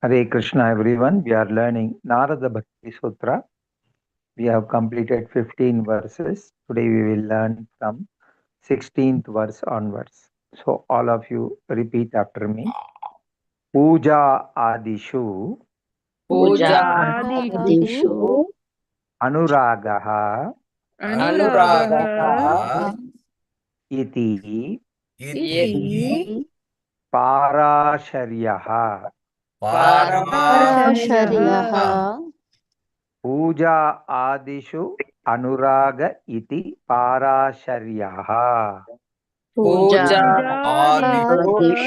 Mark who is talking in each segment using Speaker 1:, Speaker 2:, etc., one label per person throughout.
Speaker 1: Hare Krishna, everyone. We are learning Narada Bhakti Sutra. We have completed 15 verses. Today we will learn from 16th verse onwards. So all of you repeat after me. Puja Adishu
Speaker 2: पूजादिषु
Speaker 1: Anuragaha
Speaker 2: अनुरागः
Speaker 1: Iti
Speaker 2: इति
Speaker 1: Parasharyaha.
Speaker 2: पाराशर्यः
Speaker 1: Puja Adishu Anuraga Iti Parasharyaha.
Speaker 2: पूजा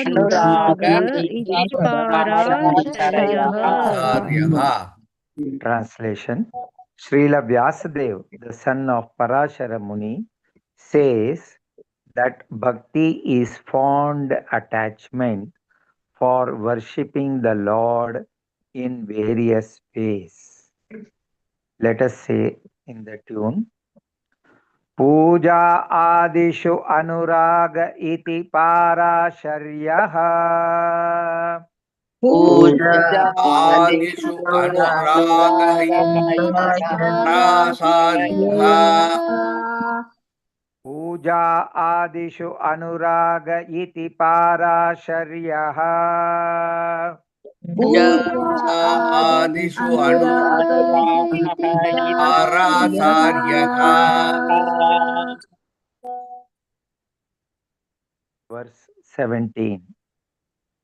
Speaker 3: अनुराग इति पाराशर्यः.
Speaker 1: Translation: Srila Vyasadeva, the son of Parashara Muni, says that bhakti is fond attachment for worshipping the Lord in various ways. Let us say in the tune. Puja adishu anuraga iti parasharyaha.
Speaker 2: पूजा
Speaker 4: आदिषु अनुरागः पाराशर्यः.
Speaker 1: पूजा आदिषु अनुराग इति पाराशर्यः.
Speaker 4: आदिषु अनुरागः.
Speaker 1: Verse 17.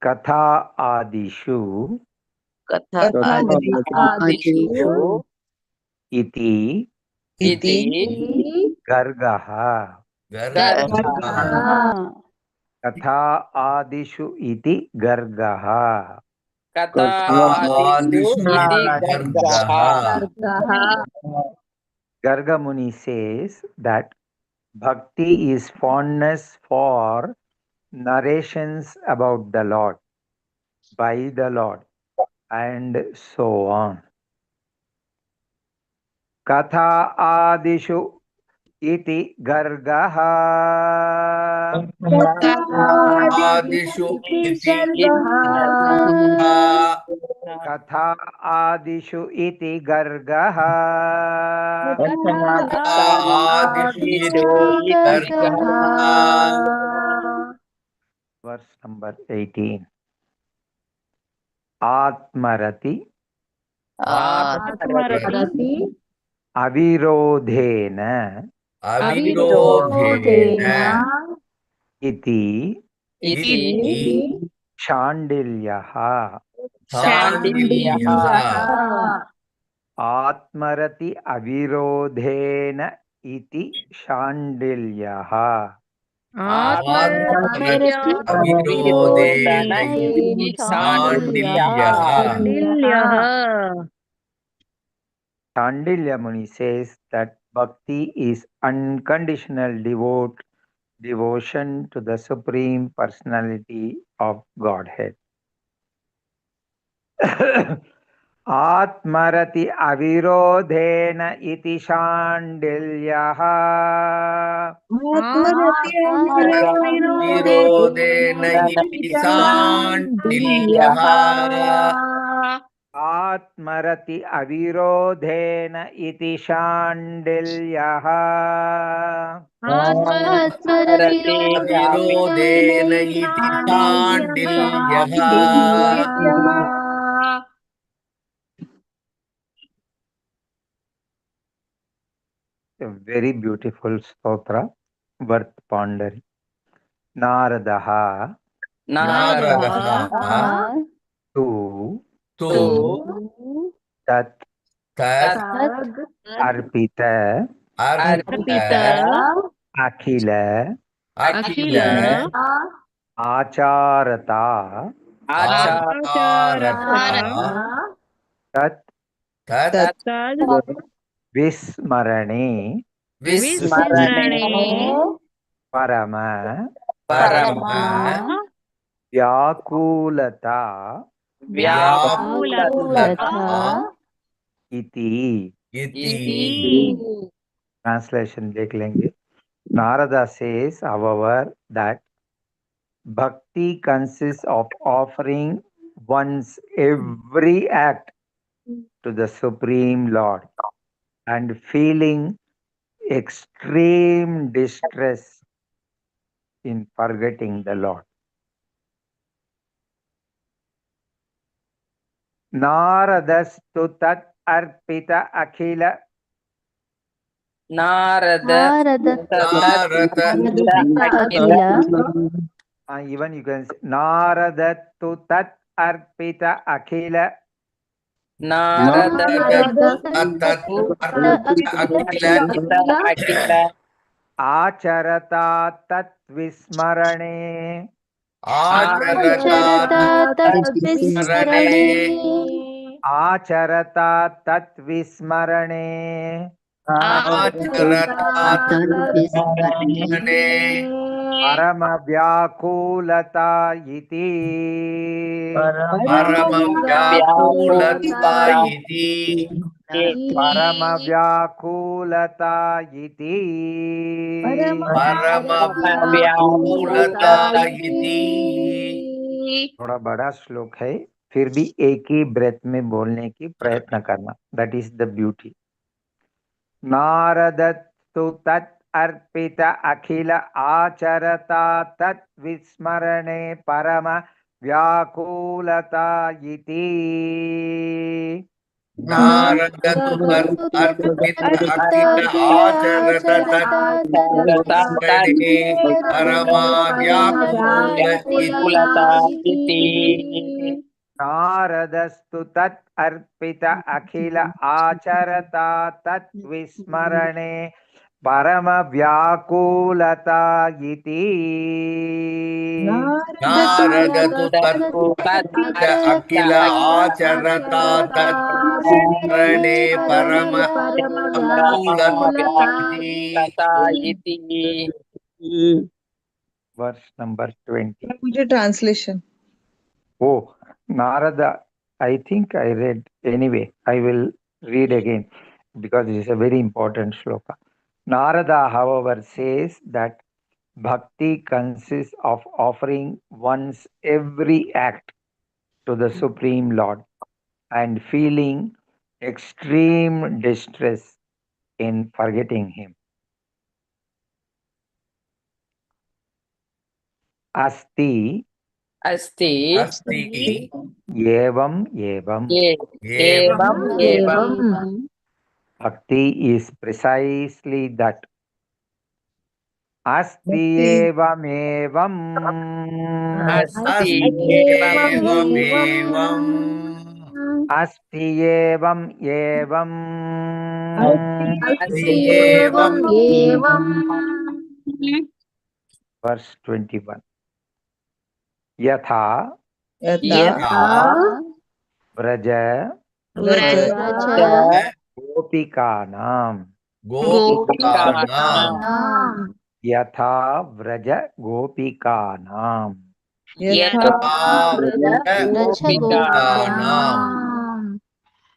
Speaker 1: कथा आदिषु
Speaker 2: कथा आदिषु
Speaker 1: इति
Speaker 2: इति
Speaker 1: गर्गः.
Speaker 4: गर्गः.
Speaker 1: कथा आदिषु इति गर्गः.
Speaker 3: कथा
Speaker 4: आदिषु
Speaker 3: इति
Speaker 4: गर्गः.
Speaker 1: Gargamuni says that bhakti is fondness for narrations about the Lord, by the Lord, and so on. Katha adishu iti gargaha.
Speaker 4: आदिषु इति
Speaker 1: Katha adishu iti gargaha.
Speaker 4: आदिषु इति गर्गः.
Speaker 1: Verse number 18. Atmarati
Speaker 3: आत्मरति
Speaker 1: avirodhena
Speaker 4: अविरोधेन
Speaker 1: iti
Speaker 3: इति
Speaker 4: इति
Speaker 1: शाण्डिल्यः.
Speaker 4: शाण्डिल्यः.
Speaker 1: आत्मरति अविरोधेन इति शाण्डिल्यः.
Speaker 4: आत्मरति अविरोधेन इति शाण्डिल्यः.
Speaker 1: Shandilya Muni says that bhakti is unconditional devotion to the Supreme Personality of Godhead. आत्मरति अविरोधेन इति शाण्डिल्यः.
Speaker 4: विरोधेन इति शाण्डिल्यः.
Speaker 1: आत्मरति अविरोधेन इति शाण्डिल्यः.
Speaker 4: विरोधेन इति शाण्डिल्यः.
Speaker 1: A very beautiful stotra worth pondering. Naradaha
Speaker 4: नारदः
Speaker 1: tu
Speaker 4: तु
Speaker 1: tat
Speaker 4: तत्
Speaker 1: arpita
Speaker 4: अर्पित
Speaker 1: akhila
Speaker 4: अखिल
Speaker 1: acharata
Speaker 4: आचारता
Speaker 1: tat
Speaker 4: तत्
Speaker 1: vismarane
Speaker 4: विस्मरणे
Speaker 1: parama
Speaker 4: परम
Speaker 1: vyakulata
Speaker 4: व्याकुलता
Speaker 1: iti.
Speaker 4: इति.
Speaker 1: Translation देख लेंगे. Narada says, however, that bhakti consists of offering one's every act to the Supreme Lord and feeling extreme distress in forgetting the Lord. Naradastu tat arpita akhila
Speaker 4: Narada
Speaker 3: Narada
Speaker 4: Narada
Speaker 3: Akhila
Speaker 1: Even you can say Naradatu tat arpita akhila
Speaker 4: Narada
Speaker 3: Narada
Speaker 4: तत्
Speaker 3: Akhila
Speaker 4: Akhila
Speaker 1: acharata tat vismarane
Speaker 4: आचरता
Speaker 3: Acharata tat vismarane
Speaker 1: acharata tat vismarane
Speaker 4: आचरता
Speaker 2: तद्विस्मरणे
Speaker 1: parama vyakulata iti
Speaker 4: परमव्याकुलता इति
Speaker 1: parama vyakulata iti
Speaker 4: परमव्याकुलता इति।
Speaker 1: थोड़ा बड़ा श्लोक है, फिर भी एक ही ब्रेथ में बोलने की प्रयत्न करना, that is the beauty. नारदस्तु तत् अर्पित अखिल आचरता तत् विस्मरणे परम व्याकुलता इति।
Speaker 4: नारदतु तत् अर्पित अखिल आचरत तत् स्मरणे परमाव्याकुलता इति।
Speaker 1: नारदस्तु तत् अर्पित अखिल आचरता तत् विस्मरणे परम व्याकुलता इति।
Speaker 4: नारदतु तत् अखिल आचरता तत् स्मरणे परम व्याकुलता इति।
Speaker 1: Verse number 20.
Speaker 5: मुझे translation.
Speaker 1: Oh, Narada, I think I read. Anyway, I will read again because it is a very important shloka. Narada, however, says that bhakti consists of offering one's every act to the Supreme Lord and feeling extreme distress in forgetting him. Asti
Speaker 2: अस्ति
Speaker 4: अस्ति
Speaker 1: evam evam.
Speaker 4: एवं
Speaker 2: एवं एवं
Speaker 1: Bhakti is precisely that. Asti evam evam.
Speaker 4: अस्ति एवमेवम्
Speaker 1: Asti evam evam.
Speaker 4: अस्ति एवम्
Speaker 1: Verse 21. Yatha
Speaker 5: यथा
Speaker 1: vraja
Speaker 5: Vraj
Speaker 1: gopikanam.
Speaker 4: गोपिकानां
Speaker 1: Yatha vraja gopikanam.
Speaker 5: यथा
Speaker 4: गोपिकानां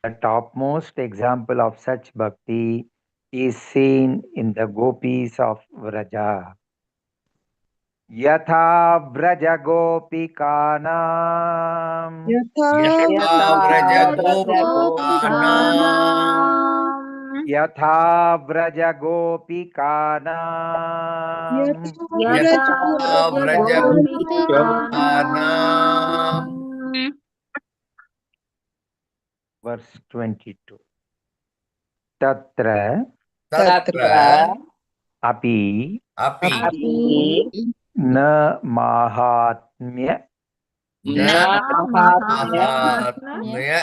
Speaker 1: The topmost example of such bhakti is seen in the gopis of Vraja. Yatha vraja gopikanam.
Speaker 5: यथा
Speaker 4: यथा व्रजगोपिकानां
Speaker 1: Yatha vraja gopikanam.
Speaker 4: यथा व्रजगोपिकानां
Speaker 1: Verse 22. Tatra
Speaker 4: तत्र
Speaker 1: api
Speaker 4: अपि
Speaker 1: न mahatmya
Speaker 4: न माहात्म्य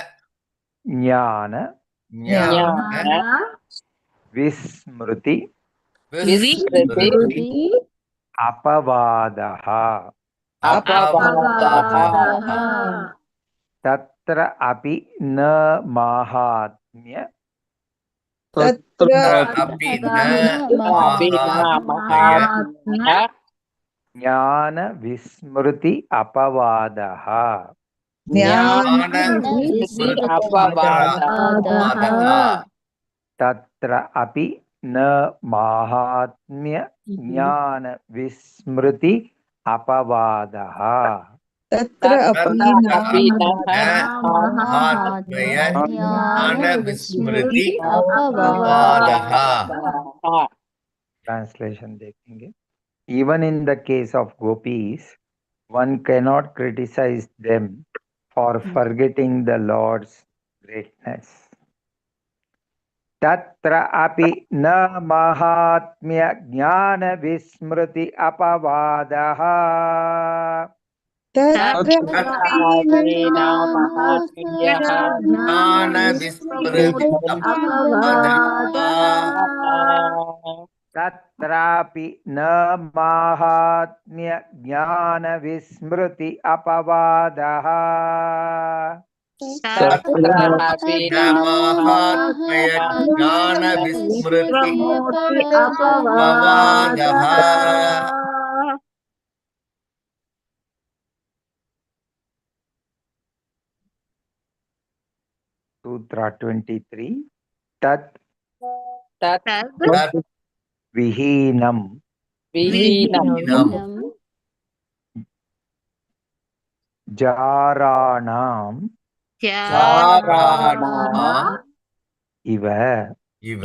Speaker 1: jnana
Speaker 4: ज्ञान
Speaker 1: vismruti
Speaker 4: विस्मृति
Speaker 1: apavadaha.
Speaker 4: अपवादः
Speaker 1: Tatra api न mahatmya
Speaker 5: तत्र
Speaker 4: अपि न माहात्म्य
Speaker 1: ज्ञान विस्मृति अपवादः.
Speaker 5: ज्ञान
Speaker 4: अपवादः
Speaker 1: तत्र अपि न माहात्म्य ज्ञान विस्मृति अपवादः.
Speaker 5: तत्र अपि
Speaker 4: तत्र
Speaker 5: न
Speaker 4: अपि न महात्म्य ज्ञानविस्मृति अपवादः।
Speaker 1: Translation देखेंगे. Even in the case of gopis, one cannot criticize them for forgetting the Lord's greatness. तत्र अपि न माहात्म्य ज्ञानविस्मृति अपवादः।
Speaker 5: तत्र
Speaker 4: ज्ञानविस्मृति अपवादः।
Speaker 1: तत्रापि न माहात्म्य ज्ञानविस्मृति अपवादः।
Speaker 4: तत्रापि न माहात्म्य ज्ञानविस्मृति अपवादः।
Speaker 1: Sutra 23. Tat
Speaker 2: तत्
Speaker 4: तत्
Speaker 1: विहीनं
Speaker 2: विहीनं
Speaker 4: विहीनं
Speaker 1: जाराणाम्
Speaker 4: चाराणाम्
Speaker 1: इव।
Speaker 4: इव।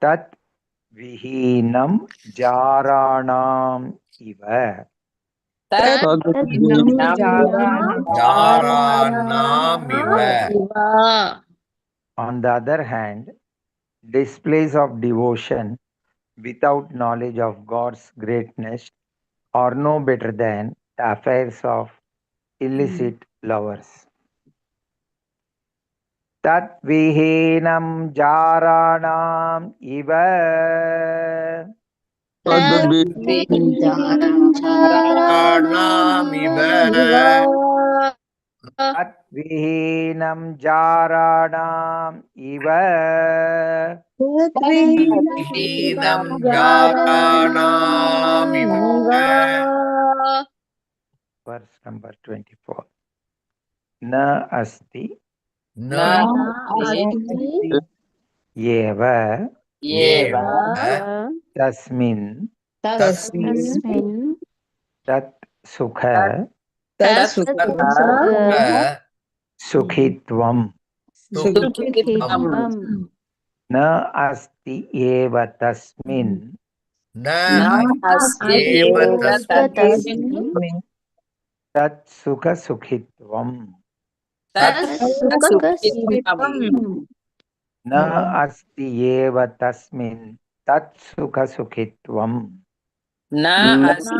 Speaker 1: तत् विहीनं जाराणाम् इव।
Speaker 2: तत्
Speaker 4: चाराणामिव।
Speaker 1: On the other hand, displays of devotion without knowledge of God's greatness are no better than the affairs of illicit lovers. Tat vihinam jaranam iva.
Speaker 4: चाराणामिव।
Speaker 1: Tat vihinam jaranam iva.
Speaker 4: विहीनं चाराणामिव।
Speaker 1: Verse number 24. Na asti
Speaker 4: न
Speaker 1: एव
Speaker 2: एव
Speaker 1: तस्मिन्
Speaker 5: तस्मिन्
Speaker 1: तत् सुख
Speaker 5: तत् सुख
Speaker 1: सुखित्वं
Speaker 2: सुखित्वं
Speaker 1: न अस्ति एव तस्मिन्
Speaker 4: न
Speaker 2: अस्ति
Speaker 4: एव
Speaker 2: एव
Speaker 4: तस्मिन्
Speaker 1: तत् सुख सुखित्वं
Speaker 2: तत् सुखित्वं
Speaker 1: न अस्ति एव तस्मिन् तत् सुख सुखित्वं
Speaker 2: न अस्ति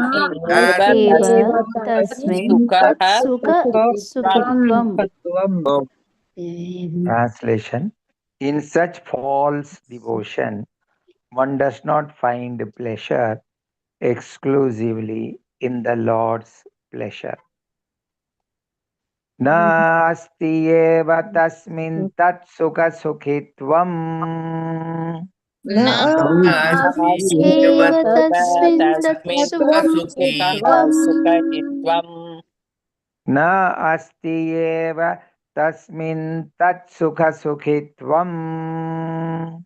Speaker 2: एव
Speaker 3: तस्मिन्
Speaker 2: सुखः
Speaker 3: सुखित्वम्।
Speaker 1: Translation. In such false devotion, one does not find pleasure exclusively in the Lord's pleasure. नास्ति एव तस्मिन् तत् सुख सुखित्वम्।
Speaker 5: न
Speaker 4: अस्ति एव
Speaker 3: तस्मिन्
Speaker 2: सुखित्वं
Speaker 1: न अस्ति एव तस्मिन् तत् सुख सुखित्वम्।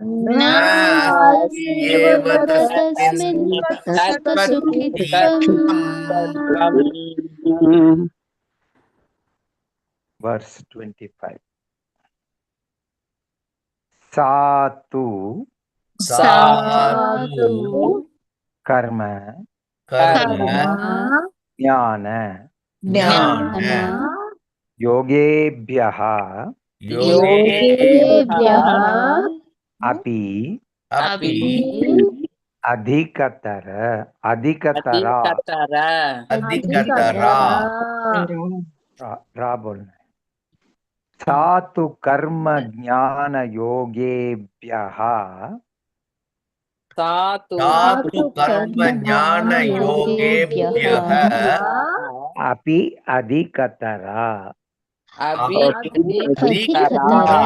Speaker 4: न अस्ति एव तस्मिन्
Speaker 3: सुखित्वम्।
Speaker 1: Verse 25. सा तु
Speaker 4: सा तु
Speaker 1: कर्म
Speaker 4: कर्म
Speaker 1: ज्ञान
Speaker 4: ज्ञान
Speaker 1: योगेभ्यः
Speaker 4: योगेभ्यः
Speaker 1: अपि
Speaker 4: अपि
Speaker 1: अधिकतर अधिकतरा
Speaker 2: अधिकतर
Speaker 4: अधिकतरा
Speaker 1: रा बोलना है। सा तु कर्म ज्ञान योगेभ्यः
Speaker 2: सा तु
Speaker 4: सा तु कर्म ज्ञान योगेभ्यः
Speaker 1: अपि अधिकतरा
Speaker 2: अपि
Speaker 4: अधिकतरा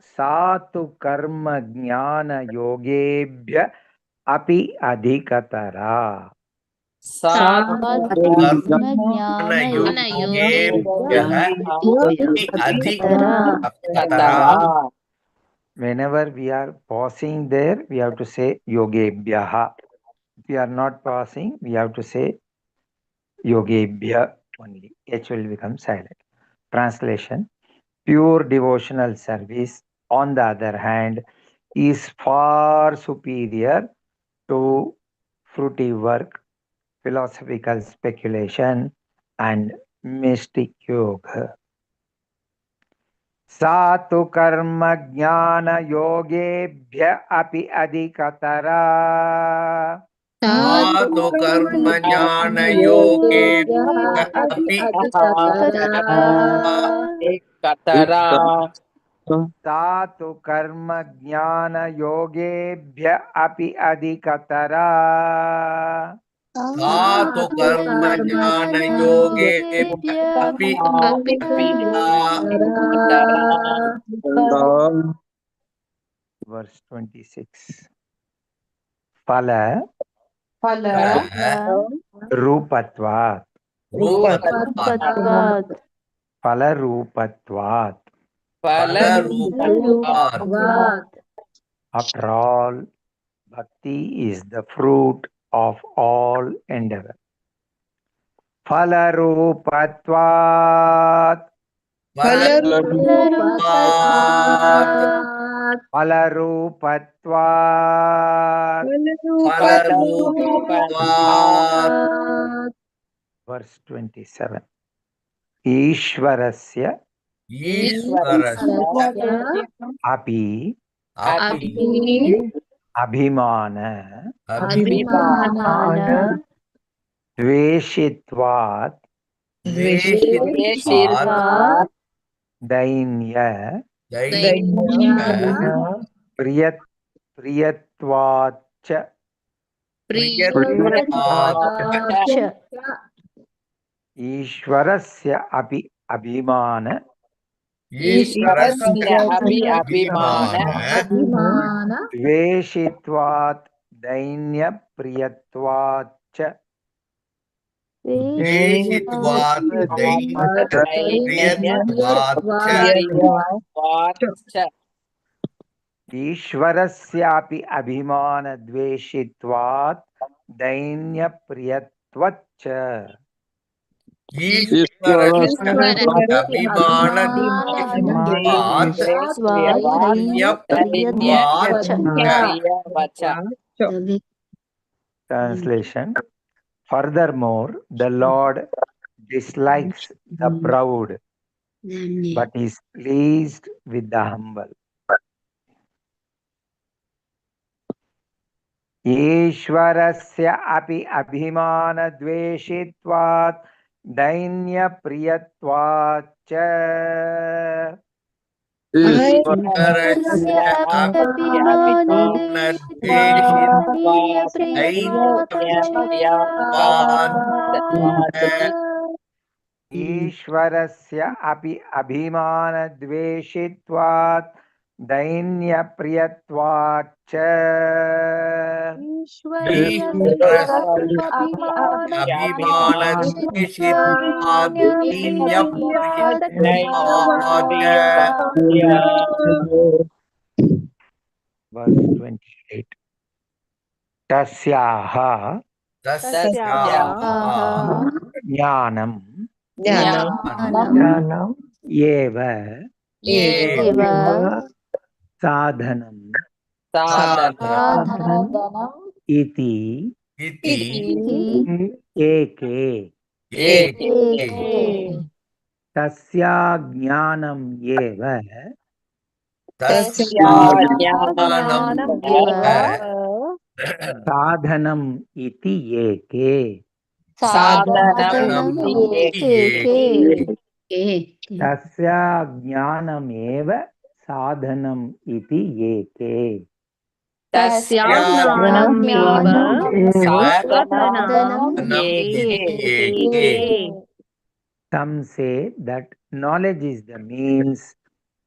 Speaker 1: सा तु कर्म ज्ञान योगेभ्य अपि अधिकतरा
Speaker 2: सा
Speaker 4: योगेभ्यः अपि अधिकतरा।
Speaker 1: Whenever we are pausing there, we have to say yogebhyaha. It we are not passing, we have to say yogebhya only. H will become silent. Translation: pure devotional service, on the other hand, is far superior to fruitive work, philosophical speculation, and mystic yoga. Satu karma jnana yogebhya api adhikatara.
Speaker 4: Satu karma jnana yogebhya api
Speaker 2: adhikatara.
Speaker 1: Satu karma jnana yogebhya api adhikatara.
Speaker 4: Satu karma jnana yogebhya api adhikatara.
Speaker 1: Verse 26. Phala rupatvat.
Speaker 3: Rupatvat.
Speaker 1: Phala rupatvat.
Speaker 4: Phala rupatvat.
Speaker 1: After all, bhakti is the fruit of all endeavor. Phala rupatvat.
Speaker 4: Phala rupatvat.
Speaker 1: Phala rupatvat.
Speaker 4: Phala rupatvat.
Speaker 1: Verse 27. Ishvarasya
Speaker 4: Ishvarasya
Speaker 1: api
Speaker 4: api
Speaker 1: abhimana
Speaker 4: abhimana
Speaker 1: dveshitvat
Speaker 4: dveshitvat
Speaker 1: dainya
Speaker 4: dainya
Speaker 1: priyatvatcha
Speaker 4: priyatvatcha
Speaker 1: Ishvarasya api abhimana
Speaker 4: Ishvarasya api abhimana
Speaker 1: dveshitvat dainya priyatvatcha
Speaker 4: dveshitvat dainya priyatvatcha
Speaker 1: Ishvarasyapi abhimana dveshitvat dainya priyatvatcha
Speaker 4: Ishvarasya abhimana dveshitvat dainya priyatvatcha.
Speaker 1: Translation: furthermore, the Lord dislikes the proud, but is pleased with the humble. Ishvarasya api abhimana dveshitvat dainya priyatvatcha.
Speaker 4: Ishvarasya abhimana dveshitvat dainya priyatvatcha.
Speaker 1: Ishvarasya api abhimana dveshitvat dainya priyatvatcha.
Speaker 4: Ishvarasya abhimana dveshitvat dainya priyatvatcha.
Speaker 1: Verse 28. Tasyaha
Speaker 4: tasyaha
Speaker 1: jnanam
Speaker 4: jnanam
Speaker 1: eva
Speaker 4: eva
Speaker 1: sadhanam
Speaker 4: sadhanam
Speaker 1: iti
Speaker 4: iti
Speaker 1: eke
Speaker 4: eke
Speaker 1: tasya jnanam eva
Speaker 4: tasya jnanam eva
Speaker 1: sadhanam iti eke
Speaker 2: sadhanam
Speaker 4: iti eke
Speaker 1: tasya jnanam eva sadhanam iti eke
Speaker 2: tasya jnanam eva sadhanam
Speaker 4: iti eke.
Speaker 1: Some say that knowledge is the means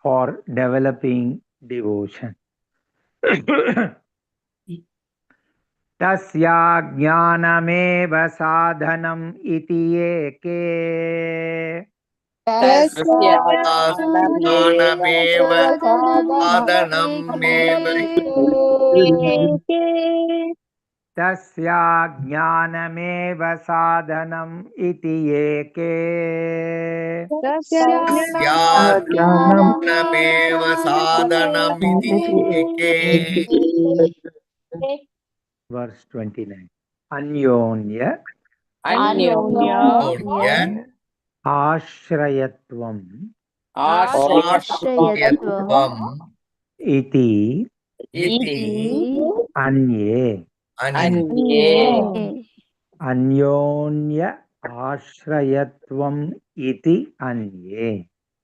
Speaker 1: for developing devotion. Tasya jnanameva sadhanam iti eke.
Speaker 2: Tasya
Speaker 4: jnanameva sadhanam eva
Speaker 3: eke.
Speaker 1: तस्या ज्ञानमेव साधनम् इति एके।
Speaker 6: तस्याज्ञानमेव साधनमिति एके।
Speaker 1: Verse 29. अन्योन्य
Speaker 2: अन्योन्य
Speaker 1: आश्रयत्वम्
Speaker 6: आश्रयत्वम्
Speaker 1: इति
Speaker 6: इति
Speaker 1: अन्ये।
Speaker 6: अन्ये।
Speaker 1: अन्योन्य आश्रयत्वम् इति अन्ये।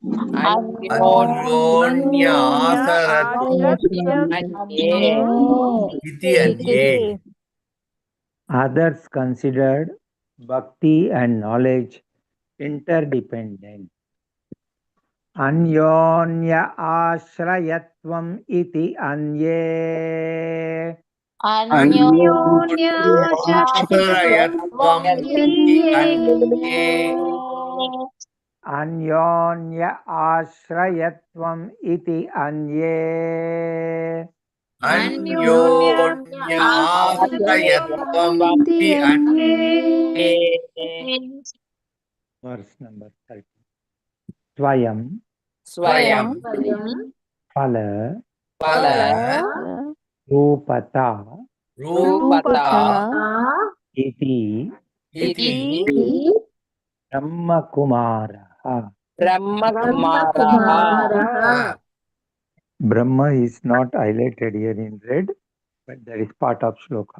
Speaker 6: अन्योन्यासरत्वम् इति अन्ये।
Speaker 1: Others considered bhakti and knowledge interdependent. Anyonya ashrayatvam iti anye.
Speaker 6: अन्योन्याश्रयत्वम् इति अन्ये।
Speaker 1: Anyonya ashrayatvam iti anye.
Speaker 6: अन्योन्याश्रयत्वम् इति अन्ये।
Speaker 1: Verse number 30. Swayam
Speaker 2: स्वयं
Speaker 1: phala
Speaker 6: फल
Speaker 1: rupata
Speaker 6: रूपता
Speaker 1: iti
Speaker 6: इति
Speaker 1: Brahmakumarah.
Speaker 2: ब्रह्मकुमारः।
Speaker 1: Brahma is not highlighted here in red, but that is part of shloka.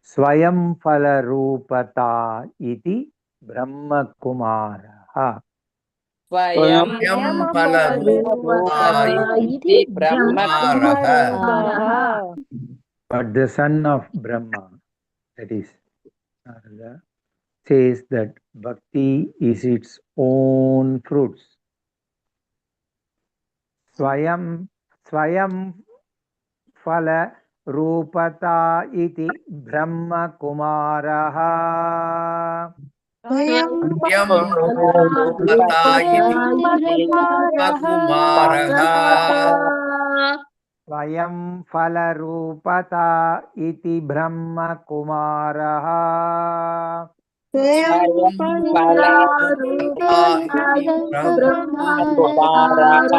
Speaker 1: Swayam phala rupata iti Brahmakumarah.
Speaker 2: स्वयं
Speaker 6: स्वयं फलरूपता
Speaker 2: इति ब्रह्मकुमारः।
Speaker 1: But the son of Brahma, that is Narada, says that bhakti is its own fruits. Swayam swayam phala rupata iti Brahma Kumarah.
Speaker 5: स्वयं
Speaker 6: स्वयं रूपता इति ब्रह्मकुमारः।
Speaker 1: Swayam phala rupata iti Brahma Kumarah.
Speaker 5: स्वयं
Speaker 6: फलरूपता इति ब्रह्मकुमारः।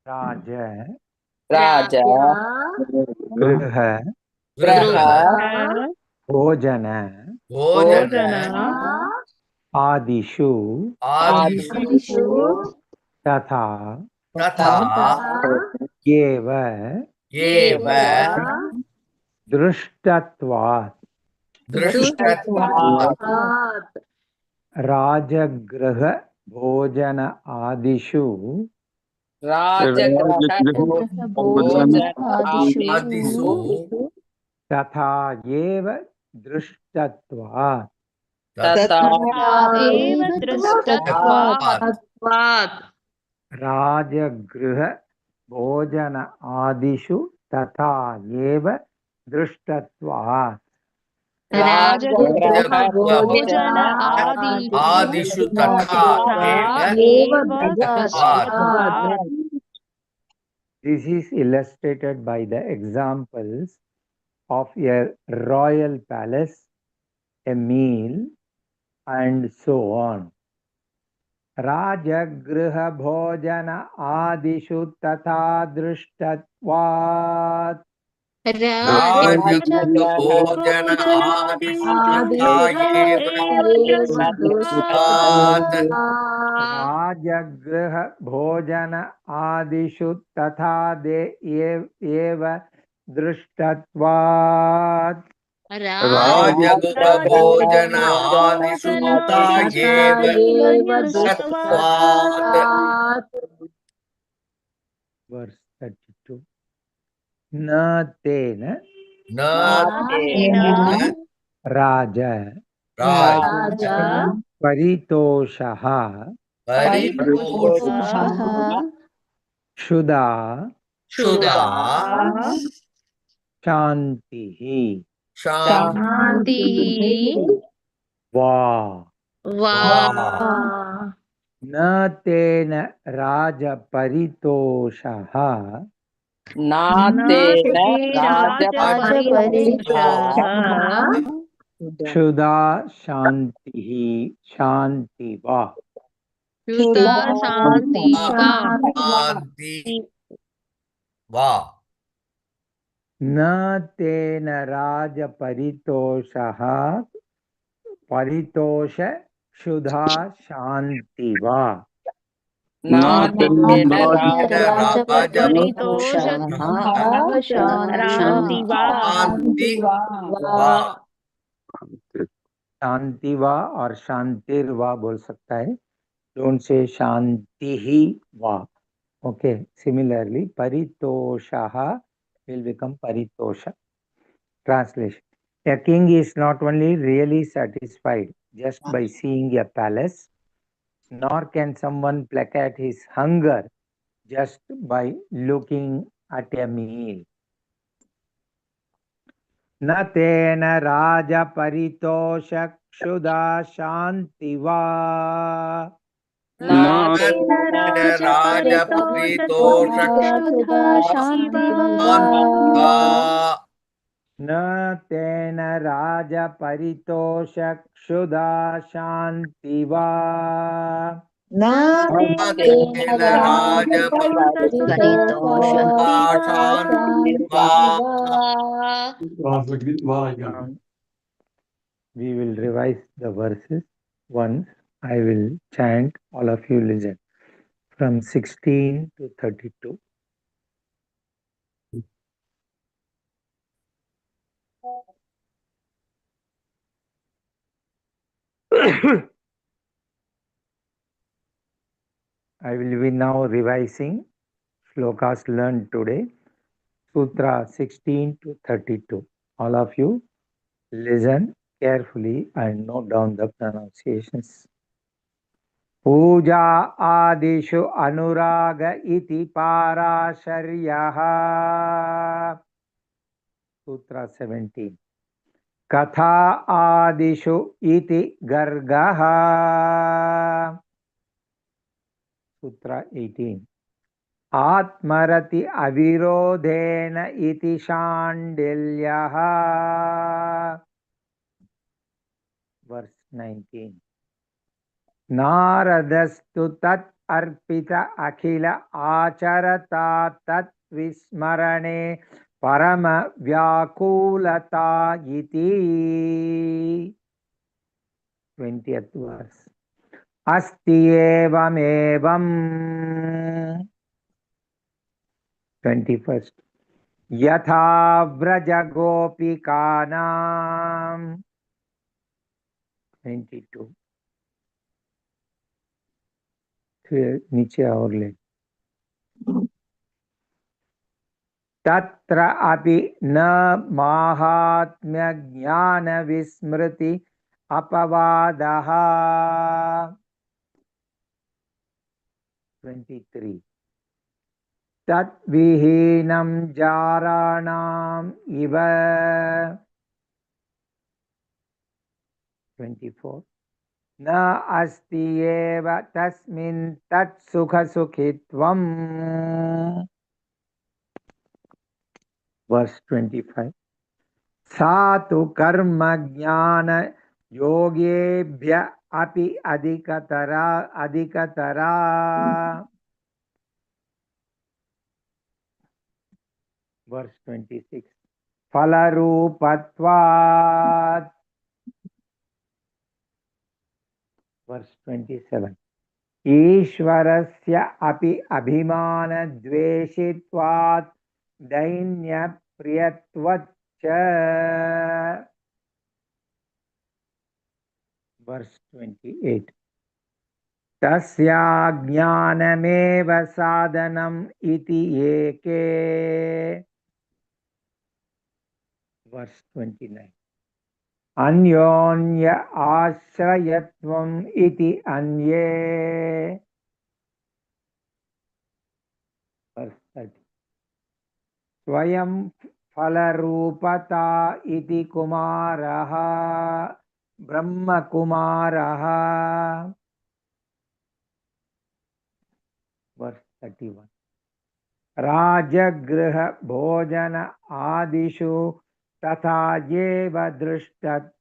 Speaker 1: Raja
Speaker 2: Raja
Speaker 1: Griha
Speaker 6: गृह
Speaker 1: Bhojana
Speaker 6: भोजन
Speaker 1: आदिषु
Speaker 6: आदिषु
Speaker 1: तथा
Speaker 6: तथा
Speaker 1: एव
Speaker 6: एव
Speaker 1: दृष्टत्वात्
Speaker 6: दृष्टत्वात्
Speaker 1: राजगृह भोजन आदिषु
Speaker 2: राजगृह भोजन
Speaker 6: आदिषु
Speaker 1: तथा एव दृष्टत्वात्
Speaker 2: तथा
Speaker 3: एव दृष्टत्वात्
Speaker 1: राजगृह भोजन आदिषु तथा एव दृष्टत्वात्
Speaker 2: राजगृह
Speaker 3: भोजन
Speaker 6: आदिषु तथा एव दृष्टत्वात्।
Speaker 1: This is illustrated by the examples of a royal palace, a meal, and so on. Rajagriha bhojana adishu tatha drishtatvat.
Speaker 6: Rajgriha भोजन आदिषु तथा एव दृष्टत्वात्।
Speaker 1: Rajagriha bhojana adishu tatha de एव दृष्टत्वात्.
Speaker 6: राजगृह भोजन आदिषु तथा एव दृष्टत्वात्।
Speaker 1: Verse 32. न तेन
Speaker 6: न तेन
Speaker 1: राज
Speaker 6: राज
Speaker 1: परितोषः
Speaker 6: परितोषः
Speaker 1: क्षुधा
Speaker 6: क्षुधा
Speaker 1: शान्तिः
Speaker 6: शान्तिः
Speaker 1: वा
Speaker 6: वा
Speaker 1: न तेन राजपरितोषः
Speaker 6: न
Speaker 2: नातेन
Speaker 4: राजपरितोषः
Speaker 1: क्षुधा शान्तिः शान्ति वा।
Speaker 3: क्षुधा शान्ति वा।
Speaker 6: शान्ति वा।
Speaker 1: न तेन राजपरितोषः परितोष क्षुधा शान्ति वा।
Speaker 2: नातेन
Speaker 3: राजपरितोषः शान्ति वा।
Speaker 6: शान्ति वा।
Speaker 1: शांति वा और शांतिर्वा बोल सकता है। Don't say शांति ही वा। ओके, सिमिलरली परितोषः will become paritosha. Translation: a king is not only really satisfied just by seeing a palace, nor can someone placate his hunger just by looking at a meal. न तेन राजपरितोष क्षुधा शान्ति वा।
Speaker 6: राजपरितोष
Speaker 4: क्षुधा शान्ति वा।
Speaker 1: न तेन राजपरितोष क्षुधा शान्ति वा।
Speaker 5: न
Speaker 6: तेन
Speaker 4: परितोषः
Speaker 6: शान्ति वा।
Speaker 1: We will revise the verses once. I will chant, all of you listen. From 16 to 32. I will be now revising shlokas learned today. Sutra 16 to 32. All of you listen carefully and note down the pronunciations. Puja adishu anuraga iti parasharyah. Sutra 17. Katha adishu iti gargaha. Sutra 18. Atmarati avirodhena iti shandilyaha. Verse 19. Naradastu tat arpita akhila acharata tat vismarane parama vyakulata iti. 20th verse. Asti evam evam. 21st. Yatha vraja gopikanam. 22. फिर नीचे और ले। तत्र अपि न माहात्म्य ज्ञान विस्मृति अपवादः। 23. तद्विहीनं जाराणाम् इव। 24. न अस्ति एव तस्मिन् तत्सुखसुखित्वम्। Verse 25. सा तु कर्म ज्ञान योगेभ्य अपि अधिकतरा अधिकतरा। Verse 26. फलरूपत्वात्। Verse 27. ईश्वरस्य अपि अभिमानद्वेषित्वात् दैन्यप्रियत्वच्च। Verse 28. तस्याज्ञानमेव साधनम् इति एके। Verse 29. अन्योन्य आश्रयत्वम् इति अन्ये। Verse 30. स्वयं फलरूपता इति कुमारः ब्रह्मकुमारः। Verse 31. राजगृह भोजन आदिषु तथा एव दृष्टत्वात्।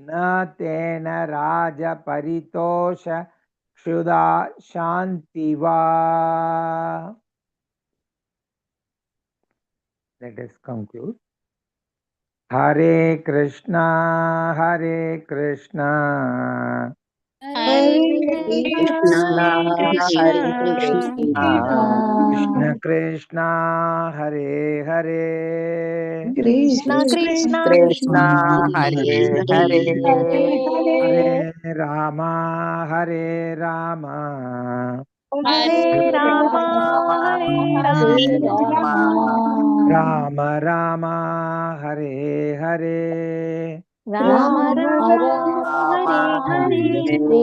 Speaker 1: न तेन राजपरितोष क्षुधा शान्ति वा। Let us conclude. Hare Krishna, Hare Krishna,
Speaker 3: Hare
Speaker 2: Krishna
Speaker 3: Krishna
Speaker 2: Hare Krishna
Speaker 1: Krishna Krishna, Hare Hare,
Speaker 3: Krishna Krishna
Speaker 2: Krishna Hare Hare
Speaker 1: Hare Rama, Hare Rama,
Speaker 3: Hare Rama Hare Rama
Speaker 1: Rama Rama, Hare Hare.
Speaker 3: Rama Rama Hare Hare.